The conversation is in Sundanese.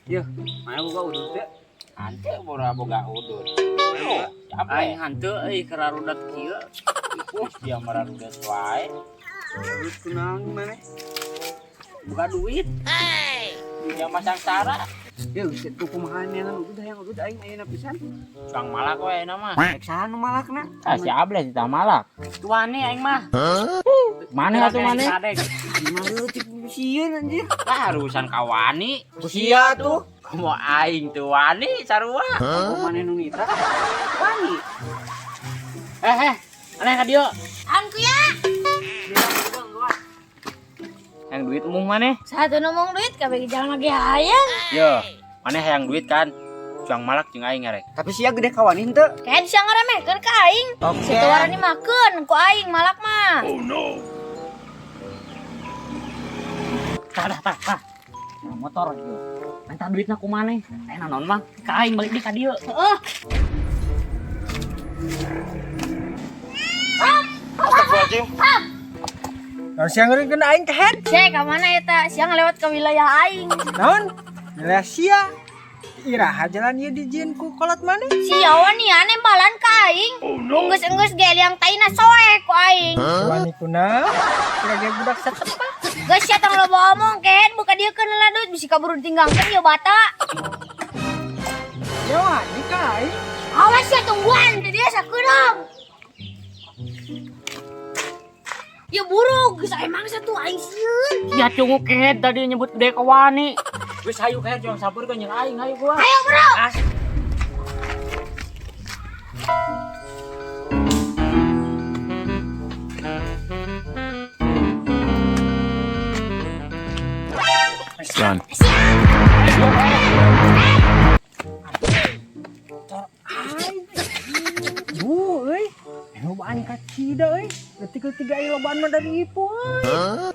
Yeuh, mana boga udud teh? Hanteu boga boga udud. Aing hanteu euy kararudat kieu. Dia mararudat wae. Duit kunaon maneh? Buka duit. Dia masang sara. Yeuh, geus tuh kumaha neangan udud hayang udud aing ayeuna pisan. Cuang malak wae na mah. Rek saha nu malakna? Ah si Ables ditah malak. Tuane aing mah. Maneh atuh maneh? Gimana leutik sieun anjir. Lah urusan kawani. Sia tuh. Komo aing teu wani sarua. Komo maneh nu nitra? Wani. Aneh ka dieu. An kuya. Yang duit umum maneh? Satu ngomong duit kabeh jalan lagi hayang. Yo, maneh hayang duit kan? Cuang malak jeung aing ngarek. Tapi sia gede kawani henteu. Kayak bisa ngeremehkeun ka aing. Oke. Situ warani makeun ku aing malak mah. Tah, tah, tah. Nah, motor ieu. Minta duitna ku maneh. Aya naon mah? Ka aing balik deui ka dieu. Heeh. Astagfirullahaladzim. Naon sia ngeureunkeun aing kehed? Sia ka mana eta? Sia ngelewat ke wilayah aing. Naon? Wilayah sia. Iraha jalan ieu dijieun ku kolot maneh? Sia wani nembalan ka aing. Enggeus-enggeus ge liang taina soek ku aing. Wani kunaon? Kira ge budak satepak. Geus sia tong loba omong kehed buka dieu keun heula duit bisi kaburu ditinggangkeun ieu bata. Ya wani ka aing. Awas sia tungguan di dia sakeunang. Ya buruk, geus aya mangsa tuh aing sieun. Sia cungu kehed tadi nyebut gede ka wani. Geus hayu kehed cuang saburkeun jeung aing hayu gua. Ayo bro. Run. Bu euy, lobaan ka cida euy. Leutik-leutik aya lobaan mah dari ibu euy.